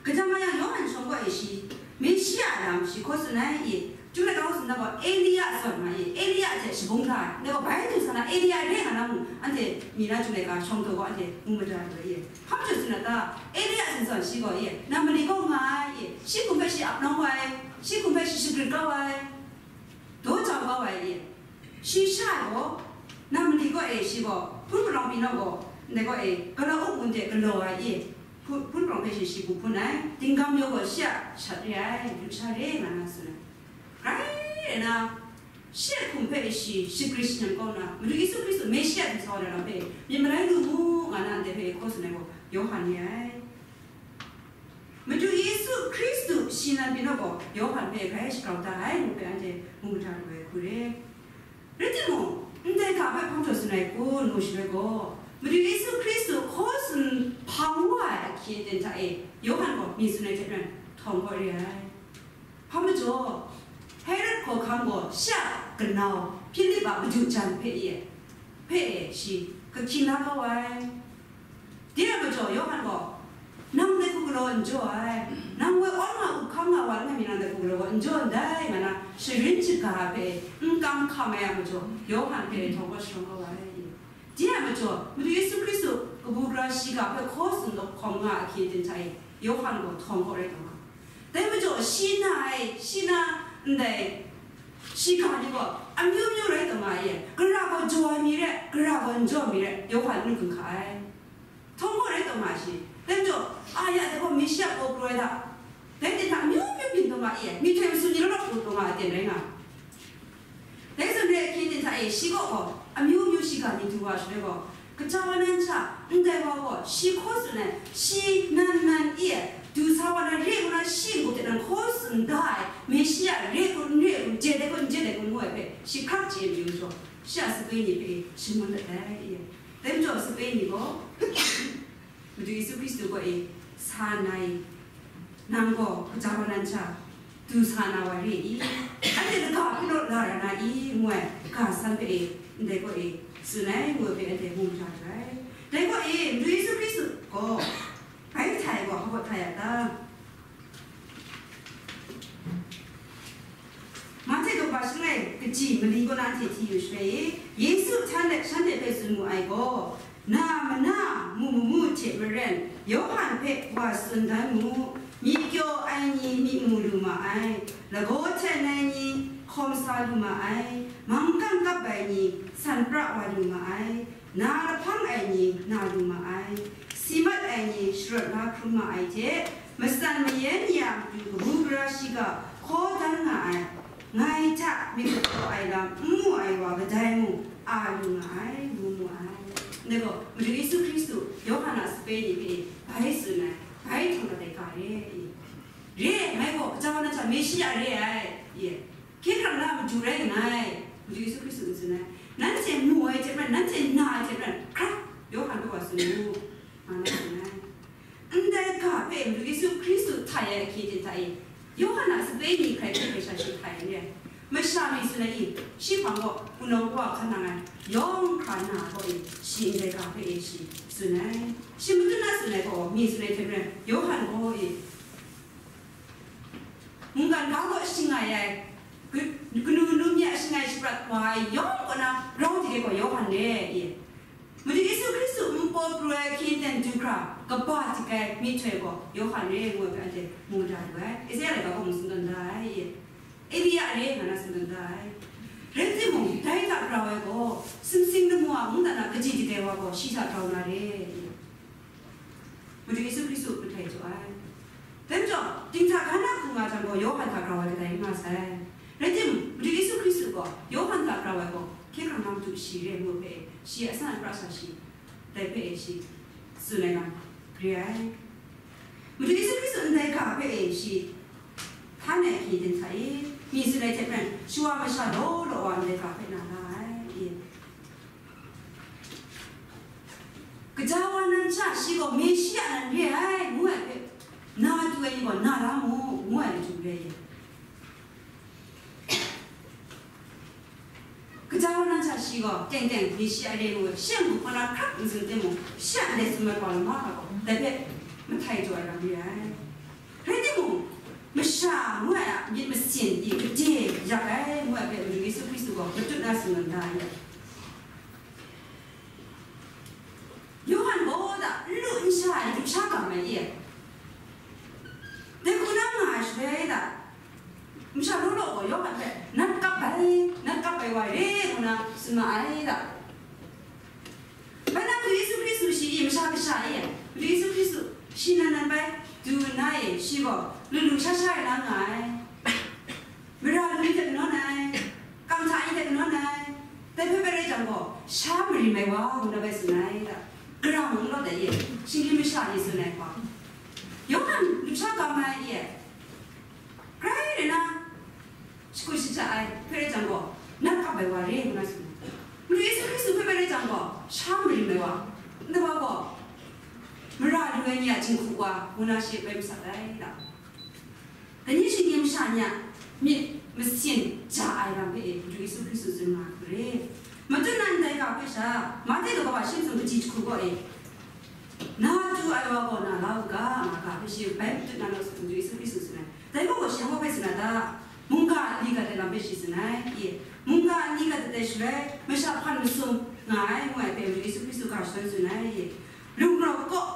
Kaja ma yang, Yawhan shawng gaw e shi, Meshia a lam shi hkaw tsun ai e, Chyum laika hkaw tsun da gaw, Elia zawn ma e, Elia hte shabung hta ai, ndai gaw bai du sa na Elia re nga na mung, anhte mi na Chyum laika shawng daw gaw anhte mu mada lu ai e. Hpa majaw tsun a ta? Elia hte zawn shi gaw e, nam mali kaw nga ai e, shi hkum hpe shi ap nawng wa ai, shi hkum hpe shi shagrit kau ai, daw jau kau ai e. Shi sha gaw, nam mali kaw e shi gaw, hpun palawng pyi naw gaw, ndai kaw e, galaw up ngun hte galaw ai e, hpun, hpun palawng hpe shi, shi bu hpun ai, dinggam yaw gaw shi a shat re ai, lusha re nga na tsun ai. Grai re na, shi a hkum hpe shi shagrit shanang kau nna, Madu Yesu Hkristu Meshia hte sa wa na lam hpe myit malai lu mu, nga na ndai hpe hkaw tsun ai gaw, Yawhan re ai. Madu Yesu Hkristu shi nan pyi naw gaw, Yawhan hpe grai shagrau da ai ngu hpe anhte mu mada lu ai hku re. Rai timung, ndai ga hpe hpa majaw tsun ai kun, ngu shaloi gaw, Madu Yesu Hkristu hkaw tsun hpang wa ai ahkyen ten hta e, Yawhan gaw mi tsun ai hte maren htawng kaw re ai. Hpa majaw, Herod hkawhkam gaw shi a kanau Hpilip a madu jan hpe e, hpe e shi kahkyin la kau ai. Dai rai majaw, Yawhan gaw Nang dai hku galaw n jaw ai, nang woi awn nga up hkam nga wa langai mi nang dai hku galaw gaw n jaw ndai, nga na sharin shaga hpe n kam hkam ai a majaw, Yawhan hpe htawng kaw sharawng kau ai. Dai a majaw, Madu Yesu Hkristu kabu gara shiga hpe hkaw tsun hkawm nga ahkyen hta e, Yawhan gaw htawng kaw rai taw nga. Dai majaw, shi na ai, shi na ndai shiga ni gaw amyu myu rai taw nga ai, gara gaw jaw ai mi rai, gara gaw n jaw ai mi rai, Yawhan n gun hka ai. Htawng kaw rai taw nga shi. Dai majaw, a ya dai gaw Meshiya paw pru ai hta, dai hte hta amyu myu byin taw nga e, myihtoi masum ni law law pru taw nga ai aten rai nga. Dai zawn re ahkyen hta e, shi kaw gaw amyu myu shiga ni du wa shaloi gaw, kaja wa nan sha, ndai wa gaw shi hkaw tsun ai, shi nan nan e, du sa wa nan re ngu na shi n-gup hte nan hkaw tsun da ai, Meshiya re kun n re kun, je dai kun n je dai kun ngu ai hpe shi hkrak chye mayu majaw, shi a sape ni hpe shangun dat ai. Dai majaw sape ni gaw, Madu Yesu Hkristu kaw e sa nna e, nang gaw kaja wa nan sha du sa na wa re i? Anhte lagaw hpe naw la ra na i? Ngu ai ga san hpe e, ndai kaw e tsun ai, ngu ai hpe anhte mu mara lu ai. Dai kaw e, Madu Yesu Hkristu gaw bai hta ai gaw hpa hta ya ta? Mahte daw ba shangai kaji mali kaw na hte hti yu shaloi e, Yesu htan let shanhte hpe tsun mu ai gaw, na mana mu mamu hte maren, Yawhan hpe wa tsun dan mu, myi kyaw ai ni myi mu lu ma ai, lagaw hten ai ni hkawm sa lu ma ai, manggang kap ai ni san pra wa lu ma ai, na lahpang ai ni na lu ma ai, si mat ai ni sharawt la hkrum ma ai hte, matsan mayan ni a matu kabu gara shiga hkaw dan nga ai, ngai hta myit galaw ai lam n mu ai wa kadai mung a lu nga ai, ngu mu ai. Ndai gaw, Madu Yesu Hkristu, Yawhan a sape ni hpe bai tsun ai, bai htawng dat ai ga re, re ai, ngai gaw kaja wa nan sha Meshiya re ai, ye. Hkye hkrang na madu rai nngai, Madu Yesu Hkristu n tsun ai. Nanhte mu ai hte maren, nanhte na ai hte maren, hkrak, Yawhan hpe wa tsun u, nga na tsun ai. Ndai ga hpe Madu Yesu Hkristu htai ai ahkye hte hta e, Yawhan a sape ni hkrai hpe hkrai sha shi htai ai re ai. Masha mi tsun ai i, shi hpang gaw, wunawng wa hkan nang ai, yawng hkra na gaw e, shi ndai ga hpe e shi tsun ai. Shi matut na tsun ai gaw, mi tsun ai hte maren, Yawhan gaw e, mungkan ga gaw shangai ai, ka-, kanu kanu mi a shangai shaprat wa ai yawng kaw na grau dike gaw Yawhan re, i. Madu Yesu Hkristu npu pru ai hkye ten du hkra kaba dik ai myihtoi gaw Yawhan re ngu ai hpe anhte mu da lu ai. Isaya laika gaw mung tsun tawn da ai, i. Elia re nga na tsun tawn da ai. Rai timung, dai hta grau ai gaw, sumsing lamu a mungdan a kaji dik ai wa gaw shi hta grau na re, i. Madu Yesu Hkristu hpe htai jaw ai. Dai majaw, dinghta ga na hku nga jang gaw, Yawhan hta grau ai kadai n nga sai. Rai timung, Madu Yesu Hkristu gaw, Yawhan hta grau ai gaw, hkye hkrang na matu shi re ngu hpe e, shi a san a pra sha shi, dai hpe e shi tsun ai lam re ai. Madu Yesu Hkristu ndai ga hpe e shi htan ai hkye ten hta e, mi tsun ai hte maren, shawa masha law law wa ndai ga hpe na la ai, e. Kaja wa nan sha shi gaw Meshiya nan re ai, ngu ai hpe, na du ai ni gaw na la mu, ngu ai matu re ai. Kaja wa nan sha shi gaw teng teng Meshiya re ngu ai, shi a mung hpa na hkrak n tsun timung, shi a ndai tsun ai wa lama hka gaw, dai hpe mahtai jaw ai lam re ai. Rai timung, masha ngu ai a myit masin i gade yak ai ngu ai hpe Madu Yesu Hkristu gaw matut na tsun tawn da ai. Yawhan gaw da, n lu n sha ai, lu sha ga mai e. Dai hku na nga ai shaloi da, masha law law gaw Yawhan hpe, "Nat kap ai, nat kap ai wa re," ngu na tsun ma ai da. Bai na Madu Yesu Hkristu shi i, masha kasha i, Madu Yesu Hkristu shi nan nan bai du nna e, shi gaw lu lu sha sha rai na nga ai. Mara lu ni hte kanawn ai, kang hta ni hte kanawn ai, dai hpe bai rai jang gaw, sha marim ai wa ngu na bai tsun ai da. Gara mung n lawt ai e, shinggyim masha ni tsun ai hpa. Yawhan lu sha ga mai e, grai rai na, shakut shaja ai hpe rai jang gaw, nat kap ai wa re ngu na tsun ai. Madu Yesu Hkristu hpe bai rai jang gaw, sha marim ai wa, ndai wa gaw, mara lu ai ni a jinghku wa ngu na shi bai masat ai da. Dai ni shinggyim masha ni a myit masin ja ai lam hpe e, Madu Yesu Hkristu tsun nga ai hku re. Matut na ndai ga hpe sha, Mahte daw kaba shi mung kaji jahku gaw e, Na tu ai wa gaw na la u ga, nga ga, hpe shi bai matut na naw sut hpung Yesu Hkristu tsun ai. Dai gaw gaw shi yawng hpe tsun ai ta? Mungga nli gat ai lam hpe shi tsun ai, i. Mungga nli gat ai dai shaloi, masha hpan masum nga ai, ngu ai hpe Yesu Hkristu ga shadawn tsun ai, i. Lung rawk kaw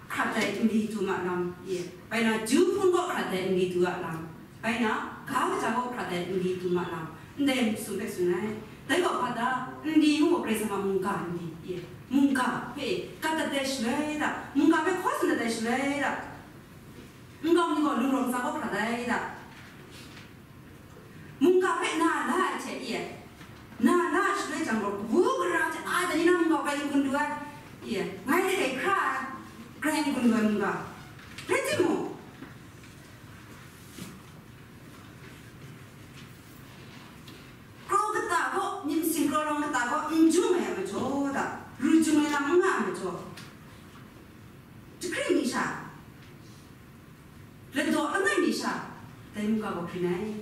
hkrat ai nli tu ma lam, i. Bai na, ju hpun kaw hkrat ai nli tu a lam. Bai na, ga kaja kaw hkrat ai nli tu ma lam, ndai masum hpe tsun ai. Dai gaw hpa ta? Nli ngu gaw Karai Kasang a mungga nli, i, mungga hpe gat dat ai shaloi da, mungga hpe hkaw tsun dat ai shaloi da, nkau ni gaw lung rawk ntsa kaw hkrat ai da, mungga hpe na la ai hte, i, na la ai shaloi jang gaw, kabu gara hte a dai ni na mungga hpe n gun du ai, i, ngai hte hkra ai, grai n gun du ai mungga. Rai timung, kraw kata gaw, myit masin kraw lawng kata gaw, n jung ai a majaw da, ru jung ai lam n nga ai majaw, jahkring mi sha, ladaw langai mi sha, dai mungga gaw hpring ai.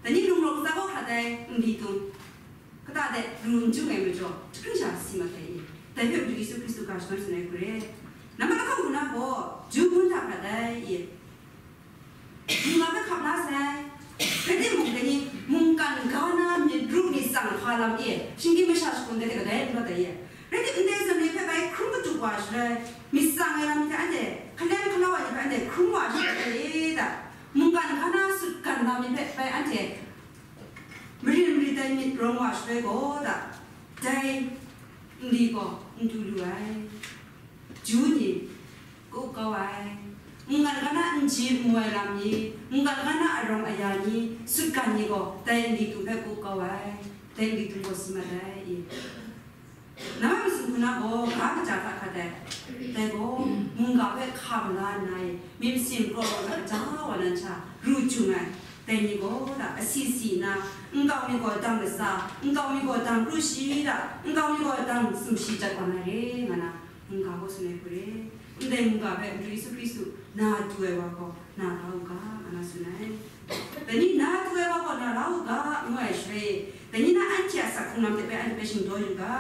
Dai ni lung rawk ntsa gaw hkrat ai nli tu, kata de ru n jung ai majaw, jahkring sha si mat ai i. Dai hpe Madu Yesu Hkristu ga shadawn tsun ai hku re. Nambat lahkawng hku na gaw, ju hpun hta hkrat ai i. Mungga hpe hkap la sai. Rai timung, dai ni mungkan ga na myit ru myit tsang hpa lam e, shinggyim masha shagun dai hte kadai n rawt ai e. Rai tim, ndai zawn ni hpe bai hkrum katup wa shaloi, myit tsang ai lam hte anhte, hkalem hkalau ai ni hpe anhte hkrum wa shaloi e da, mungkan ga na sutgan lam ni hpe bai anhte marin marit ai myit rawng wa shaloi gaw da, dai nli gaw n du lu ai. Ju ni, kau kau ai, mungkan ga na n ji n mu ai lam ni, mungkan ga na arawng aya ni, sutgan ni gaw dai nli tu hpe kau kau ai, dai nli tu gaw si mat ai i. Nambat masum hku na gaw, ga kaja hta hkrat ai, dai gaw, mungga hpe hkam la nna i, myit masin kraw lawng hta kaja wa nan sha, ru jung ai, dai ni gaw da, asi si nna, nkau mi gaw dang latsa, nkau mi gaw dang kru shi da, nkau mi gaw dang sumshi jat wa na re, nga na, mungga gaw tsun ai hku re. Ndai mungga hpe Madu Yesu Hkristu na du ai wa gaw na la u ga, nga na tsun ai. Dai ni na du ai wa gaw na la u ga, ngu ai shaloi, dai ni na anhte a asak hkrung lam hte bai anhte hpe shingdaw yu ga.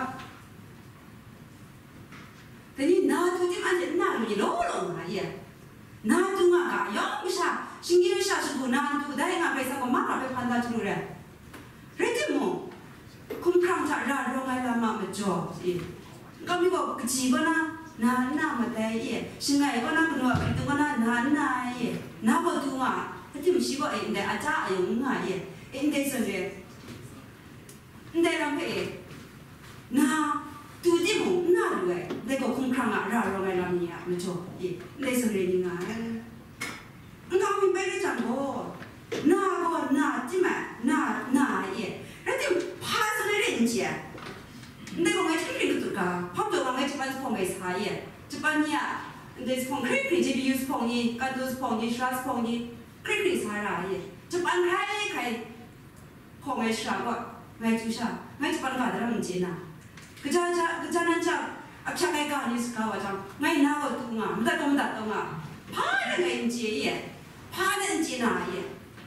Dai ni na du tim anhte n na lu ni law law nga ye. Na du nga ga, yawng masha, shinggyim masha shagu na du, dai nga Karai Kasang gaw mahkra hpe hpan da hte lu re. Rai timung, hkumhkrang hta ra rawng ai lam a majaw, e, nkau mi gaw kaji kaw na, na n na mat ai, e, shangai kaw na, kanu a hkritung kaw na, na n na ai, e, na gaw du nga, rai timung shi gaw, e, ndai a ta a yawng n nga ai, e, ndai zawn re, ndai lam hpe, e, na du timung n na lu ai, ndai gaw hkumhkrang a ra rawng ai lam ni a majaw, e, ndai zawn re ni nga ai. Nkau mi bai rai jang gaw, na gaw na tim ai, na, na ai e. Rai tim, hpa zawn rai rai n chye ai. Ndai gaw ngai hkring hkring katut ga, hpang taw wa ngai Japan zuphpawng gai sa e. Japan ni a, ndai zuphpawng hkring hkring, J B U zuphpawng ni, Kando zuphpawng ni, Shara zuphpawng ni, hkring hkring sa ra ai e. Japan hkrai hkrai hpawng ai shara gaw, ngai chyu sha, ngai Japan ga daram n chye na, kaja ja, kaja nan ja, a hpyak ai ga ni saga wa jang, ngai na gaw tu nga, madat gaw madat taw nga, hpa rai ngai n chye ye, hpa rai n chye na ye,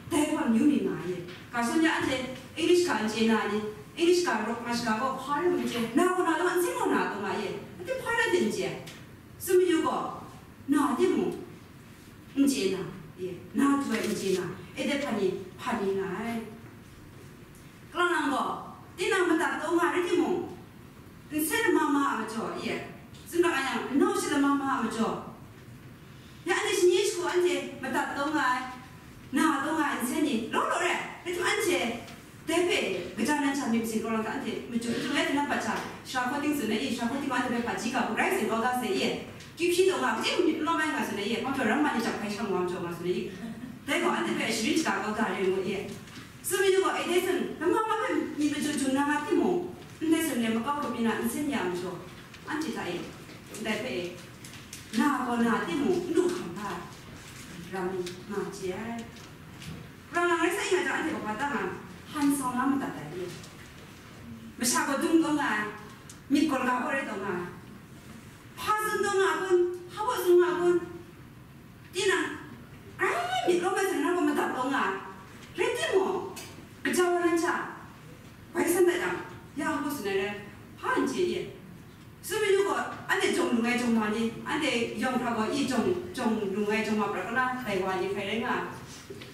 dai hpa amyu mi nga ye, ga shon ya anhte English ga n chye na ni, English ga rawk nga shaga gaw hpa rai n chye, na gaw na taw nga, n seng gaw na taw nga ye, anhte hpa rai n chye, tsun mayu gaw, na timung, n chye na, ye, na du ai n chye na, e de hpan ni, hpan ni nga ai. Kalang nang gaw, tinang madat taw nga rai timung, nsen lama ma a majaw, ye, zunlang a yang, nau shi lama ma a majaw, ya anhte shani shagu anhte madat taw nga ai, na taw nga ai nsen ni, law law rai, rai tim anhte, dai hpe, kaja nan hta myit masin kau lang hta anhte machyu n jung ai hte nan pat hta, shara hkaw ting tsun ai i, shara hkaw ting wa anhte hpe hpaji ga hku rai sin kau ga sai i, kyu hpyi taw nga, kaji hku myit n lawm ai nga tsun ai i, hpang jaw ram ma ni jahpai shang wa majaw nga tsun ai i, dai gaw anhte hpe sharin shaga kau ga re ngu i. Tsun mayu gaw, e dai zawn, lama ma hpe myit machyu jung na nga timung, ndai zawn re makau grup mi na nsen ya majaw, anhte hta e, ndai hpe e, na gaw na timung, n lu hkam hta ram nga chye ai. Kalang nang rai sa i nga jang, anhte gaw hpa ta nga, han sau na madat ai re, masha gaw dung taw nga ai, myit gaw laga gaw rai taw nga ai, hpa tsun taw nga kun, hpa baw tsun nga kun, tinang, grai myit lawm ai hte na gaw madat taw nga ai, rai timung, kaja wa nan hta, bai san dat yang, ya hpa baw tsun ai rai, hpa n chye ye, tsun mayu gaw, anhte jawng lung ai jawng ma ni, anhte yawng hkra gaw i jawng, jawng lung ai jawng ma pra kau na, dai wa ni hkrai rai nga ai.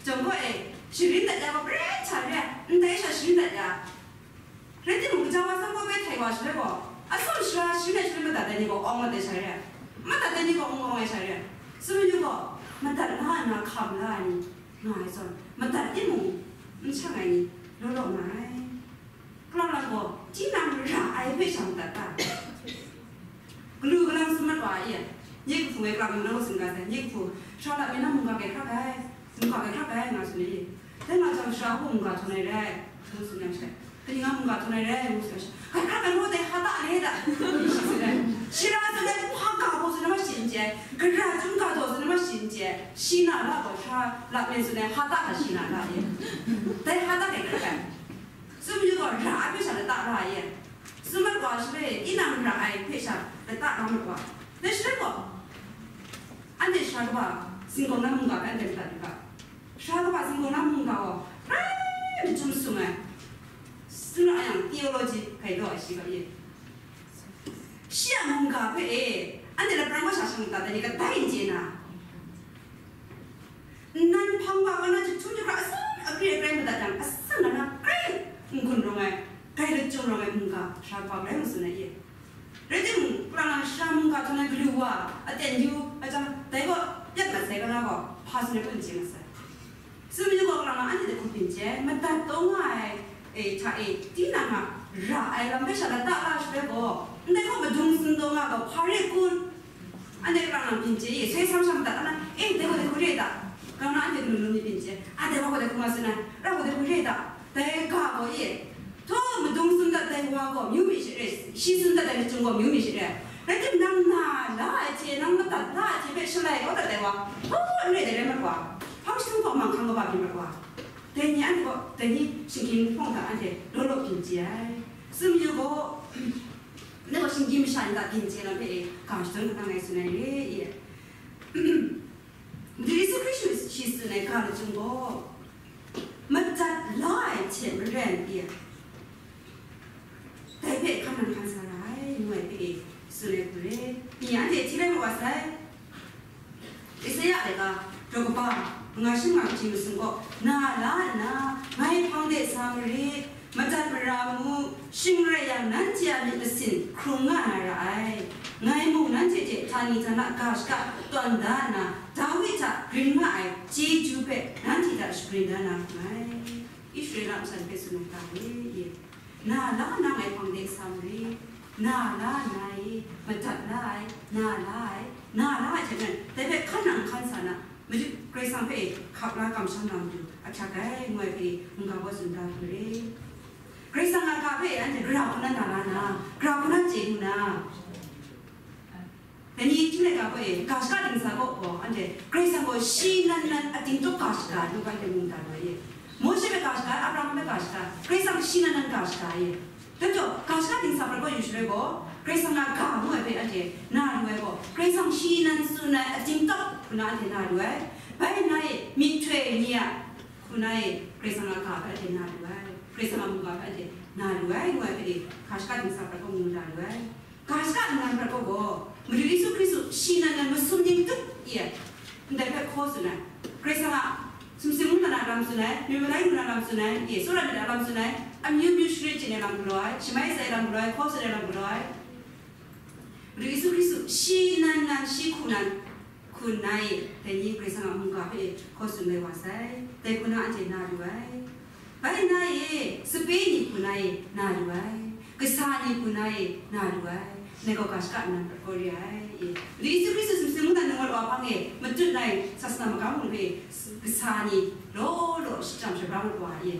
Jawng gaw e, sharin dat ya gaw, pren sha re ai, ndai sha sharin dat ya. Rai timung, gaja wa tsawm gaw bai htai wa shaloi gaw, atsawm sara sharin ai shaloi madat ai ni gaw awng mat ai sha re ai, madat ai ni gaw awng awng ai sha re ai. Sumyu gaw, madat la nna hkam la ai ni nga ai zawn, madat timung n shang ai ni law law nga ai. Kalang lang gaw, tinang ra ai hpe sha madat ta? Galu galang tsun mat wa e, nye kahpu e kalang nang tsun ga sai, nye kahpu, sara lap mi na mungga kai hkrak ai, mungga kai hkrak ai, nga tsun ai. Dai nga jang sara hku mungga htawn ai rai, ngu tsun yang she, kaning nga mungga htawn ai rai, ngu tsun yang she, kai hkrak ai, ngu dai ha ta le da, shi tsun ai. Sara tsun ai, hpa ga gaw tsun ai ma shi n chye ai, gara chyum ga daw tsun ai ma shi n chye ai, shi na la gaw sara lap mi tsun ai, ha ta ga shi na la e. Dai ha ta kai hkrak ai. Sumyu gaw ra ai hpe sha lata ra ai e. Sumyu gaw shaloi tinang ra ai hpe sha lata ra mat wa. Dai shaloi gaw, anhte sara kaba singkawng na mungga hpe anhte madat yu ga. Sara kaba singkawng na mungga gaw rai machyum sung ai. Suna yang theology hkai daw ai shi ga ye. Shi a mungga hpe e, anhte lapran masha shang lata dai ni kadai n chye na. Nnan hpang wa wa na jahtum jahkra asan agri agrai madat yang, asan na na grai n-gun rawng ai, grai lachyum rawng ai mungga sara kaba grai matsun ai e. Rai timung, kalang lang sara mungga htawn ai galu wa, aten yu, a jang, dai gaw, pyat mat sai, kalang gaw, hpa tsun ai hpe n chye mat sai. Sumyu gaw kalang lang anhte hte hkum byin chye ai, madat taw nga ai, e, hta e, tinang a ra ai lam hpe sha lata la shaloi gaw, ndai gaw madung tsun taw nga gaw, hpa re kun? Anhte kalang lang byin chye i, sai sam sham dat, ana, e, dai gaw dai hku re da, kalang lang anhte kanu nu myit byin chye, a, dai wa gaw dai hku nga tsun ai, ra gaw dai hku re da, dai ga gaw e, htaw madung tsun dat dai wa gaw myu mi shi re, shi tsun dat dai lachyum gaw myu mi shi re, rai tim, nang na la ai hte, nang madat la ai hte hpe shalai kau dat dai wa, hpaw n re dai rai mat wa, hpang jahtum hpawng manghkang kaba byin mat wa, dai ni anhte gaw, dai ni shinggyim hpawng hta anhte law law byin chye ai. Sumyu gaw, Ngai gaw shinggyim masha ni hta byin chye lam hpe e, ga shadawn kata ngai tsun ai re i? Madu Yesu Hkristu shi tsun ai ga lachyum gaw, madat la ai hte maren i, dai hpe hkan nang hkan sa ra ai, ngu ai hpe e, tsun ai hku re. Nye anhte hti rai mat wa sai. Isaya laika, daw kaba, manga shi manga kaji masum gaw, na la nna, ngai hpang de sa marit, madat mara mu, shing rai yang, nanhte a myit masin hkrung nga na ra ai. Ngai mung nanhte hte htani htana ga shaka tawn da nna, Dawi hta grin nga ai chyeju hpe nanhte hta shagrin da na nngai. Israela masha ni hpe tsun ai ga re, ye. Na la nna ngai hpang de sa marit, na la nna e, madat la ai, na la ai, na la ai hte maren, dai hpe hkan nang hkan sa na, Madu Karai Kasang hpe hkap la kamsham na matu ahkyak ai, ngu ai hpe mungga gaw tsun da hku re. Karai Kasang a ga hpe anhte gara hku na na la na, gara hku na chye lu na. Dai ni chyum laika gaw e, ga shaka dingsa gaw gaw, anhte Karai Kasang gaw shi nan nan ating tawk ga shaka ai, ngu ga anhte mu da lu ai e. Mawshe hpe ga shaka ai, Abraham hpe ga shaka ai, Karai Kasang shi nan nan ga shaka ai e. Dai majaw, ga shaka dingsa prat gaw yu shaloi gaw, Karai Kasang a ga ngu ai hpe anhte na lu ai gaw, Karai Kasang shi nan tsun ai ating tawk hku na anhte na lu ai. Bai nna e, myihtoi ni a hku na e, Karai Kasang a ga hpe anhte na lu ai. Karai Kasang a mungga hpe anhte na lu ai, ngu ai hpe e, ga shaka dingsa prat gaw mu da lu ai. Ga shaka nnan prat gaw gaw, Madu Yesu Hkristu shi nan nan masum ning tup i ai, ndai hpe hkaw tsun ai. Karai Kasang a sumsing mungdan a lam tsun ai, myi malai mungdan a lam tsun ai, e, tsawra myit a lam tsun ai, amyu myu share chye ai lam galaw ai, shamai tsai ai lam galaw ai, hkaw tsun ai lam galaw ai. Madu Yesu Hkristu shi nan nan, shi hku nan, hku nna e, dai ni Karai Kasang a mungga hpe hkaw tsun mai wa sai, dai hku na anhte na lu ai. Bai nna e, sape ni hku na e na lu ai, kasa ni hku na e na lu ai, ndai gaw ga shaka nnan prat gaw re ai. E, Madu Yesu Hkristu sumsing mungdan nang rawt wa hpang e matut na e, sasana magam hku hpe kasa ni law law shajang shabra mat wa ai.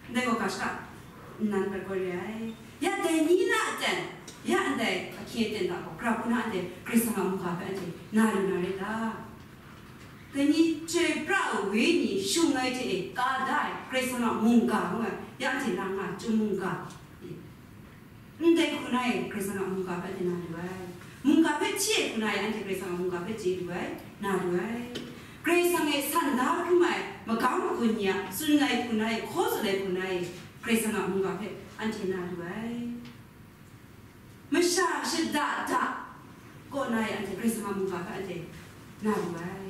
Ndai gaw ga shaka nnan prat gaw re ai. Ya dai ni na aten, ya ndai ahkying aten hta gaw, gara hku na anhte Karai Kasang a mungga hpe anhte na lu na rai ta? Dai ni chyoi pra ai wenyi shung ai hte e ka da ai Karai Kasang a mungga ngu ai, ya anhte na nga ai chyum mungga. Ndai hku na e Karai Kasang a mungga hpe anhte na lu ai. Mungga hpe hti ai hku na e anhte Karai Kasang a mungga hpe chye lu ai, na lu ai. Karai Kasang e san da hkrum ai magam magun ni a tsun ai hku na e, hkaw tsun ai hku na e, Karai Kasang a mungga hpe anhte na lu ai. Masha shada da kaw na e, anhte Karai Kasang a mungga hpe anhte na lu ai.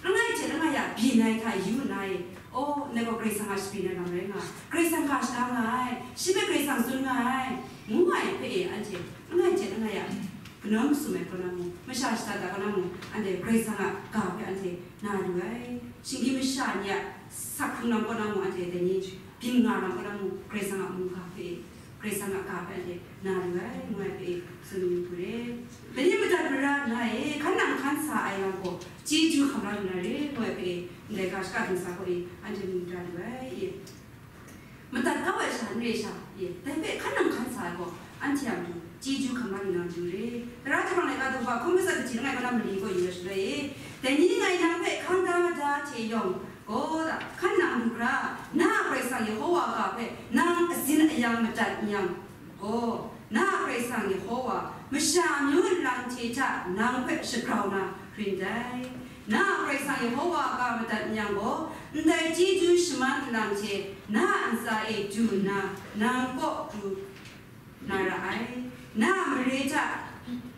Langai hte langai a byin ai hta yu nna e, aw, ndai gaw Karai Kasang a shabyin ai lam rai nga ai, Karai Kasang ga shada nga ai, shi hpe Karai Kasang tsun nga ai, ngu ai hpe e, anhte langai hte langai a kanawn masum ai kaw na mung, masha shada da kaw na mung, anhte Karai Kasang a ga hpe anhte na lu ai. Shinggyim masha ni a sak hkrung lam kaw na mung, anhte dai ni byin nga lam kaw na mung, Karai Kasang a mungga hpe e, Karai Kasang a ga hpe anhte na lu ai, ngu ai hpe e tsun yu hku re. Dai ni madat mara nna e, hkan nang hkan sa ai lam gaw chyeju hkam la lu na re, ngu ai hpe e, ndai ga shaka dingsa gaw e, anhte mu da lu ai e. Madat kau ai sha, n re sha, e, dai hpe hkan nang hkan sa ai gaw, anhte a matu chyeju hkam la lu na matu re. Tara hte hpang laika daw hkun matsat kaji langai kaw na mali gaw yu ai shaloi e, dai ni ngai nang hpe hkang da da hte yawng gaw, hkan nang lu hkra, na a Karai Kasang Yehowa ga hpe nang azin ayang madat n yang gaw, na a Karai Kasang Yehowa masha amyu nlang hte hta nang hpe shagrau na hkring dai. Na a Karai Kasang Yehowa a ga madat n yang gaw, ndai chyeju shaman nlang hte na a ntsa e du nna, nang kaw pru na ra ai. Na a mare hta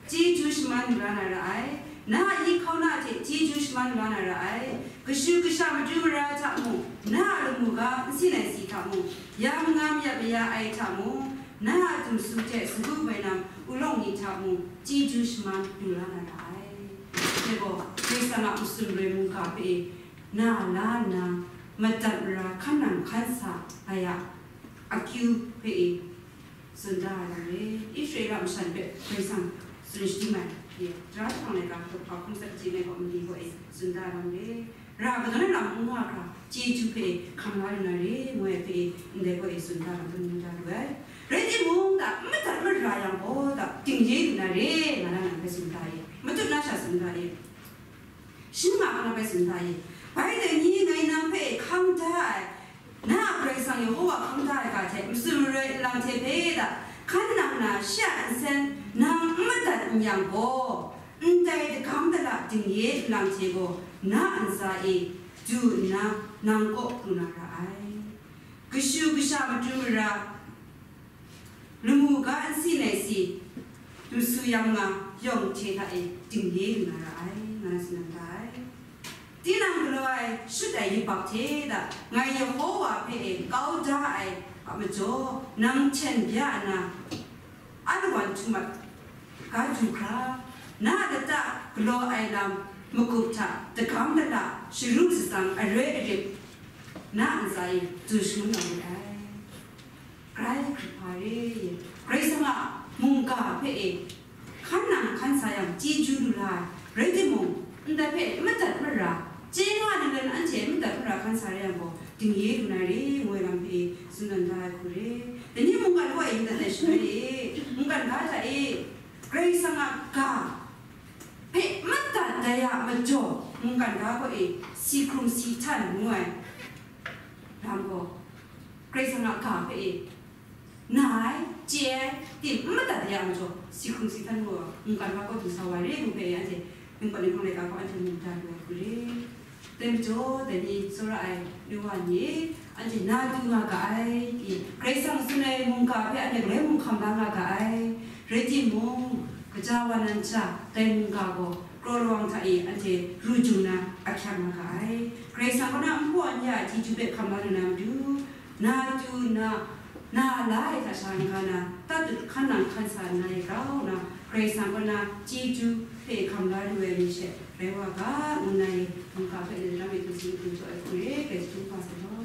chyeju shaman lu la na ra ai. Na a ahkau na hte chyeju shaman lu la na ra ai. Kashu kasha matu mara hta mung, na a lamu ga nsin ai si hta mung, ya manga mayat maya ai hta mung, na a dumsu hte sagu bainam ulawng ni hta mung, chyeju shaman lu la na ra ai. Dai gaw, Karai Kasang a matsun roi mungga hpe e na la nna, madat mara hkan nang hkan sa ai a akyu hpe e tsun da ai lam re. Israela masha ni hpe Karai Kasang tsun shadim ai, e, Tara hte hpang laika daw hkun matsat kaji langai kaw mali gaw e tsun da ai lam re. Ra kadawn ai lam n nga hkra, chyeju hpe hkam la lu na re, ngu ai hpe e, ndai gaw e tsun da lam hpe mu da lu ai. Rai timung, da, n madat mara yang gaw, da, dingye lu na re, nga na nang hpe tsun da e, matut na sha tsun da e, shing nga hkra hpe tsun da e, bai dai ni ngai nang hpe hkang da ai, na a Karai Kasang Yehowa hkang da ai ga hte matsun maroi nlang hte hpe da hkan nang na shi a nsen nang n madat n yang gaw, ndai dagam dala dingye nlang hte gaw na a ntsa e du nna nang kaw pru na ra ai. Kashu kasha matu mara, lamu ga nsin ai si, dumsu ya manga yawng hte hta e dingye lu na ra ai, nga na tsun da ai. Tinang galaw ai shut ai yubak hte da ngai Yehowa hpe e kau da ai a majaw, nang hten bya nna, alawan htum mat ga du hkra, na a lata galaw ai lam magup hta dagam dala sharu shatsang aroi arip na a ntsa e du shangun na we ai. Grai hkrit hpa re, Karai Kasang a mungga hpe e hkan nang hkan sa yang chyeju lu la ai, rai timung, ndai hpe madat mara, chye nga ninglen anhte madat mara hkan sa re yang gaw, dingye lu na re, ngu ai lam hpe e tsun dan da ai hku re. Dai ni mungkan gaw e yin dat ai shaloi e, mungkan ga hta e, Karai Kasang a ga hpe madat dai a majaw, mungkan ga gaw e si hkrung si htan ngu ai lam gaw, Karai Kasang a ga hpe e na ai, chye ai, tim n madat ya ai majaw, si hkrung si htan gaw mungkan ga kaw du sa wa re ngu hpe, anhte Ningpawt Ninghpang laika hkaw anhte mu da lu ai hku re. Dai majaw, dai ni tsawra ai nu wa ni, anhte na du nga ga ai, i, Karai Kasang tsun ai mungga hpe anhte galoi mung hkam la nga ga ai, rai timung, kaja wa nan hta dai mungga gaw kraw lawang hta e anhte ru jung na ahkyak nga ga ai. Karai Kasang kaw na npu an ya ai chyeju hpe hkam la lu na matu, na du nna, na la ai hta sha n-ga na, tatut hkan nang hkan sa nna ya grau nna, Karai Kasang kaw na chyeju hpe hkam la lu ai ni she rai wa ga, ngu nna e, mungga hpe na daram e hkun sin hkun jaw ai hku re, Karai Kasang hpa sa law.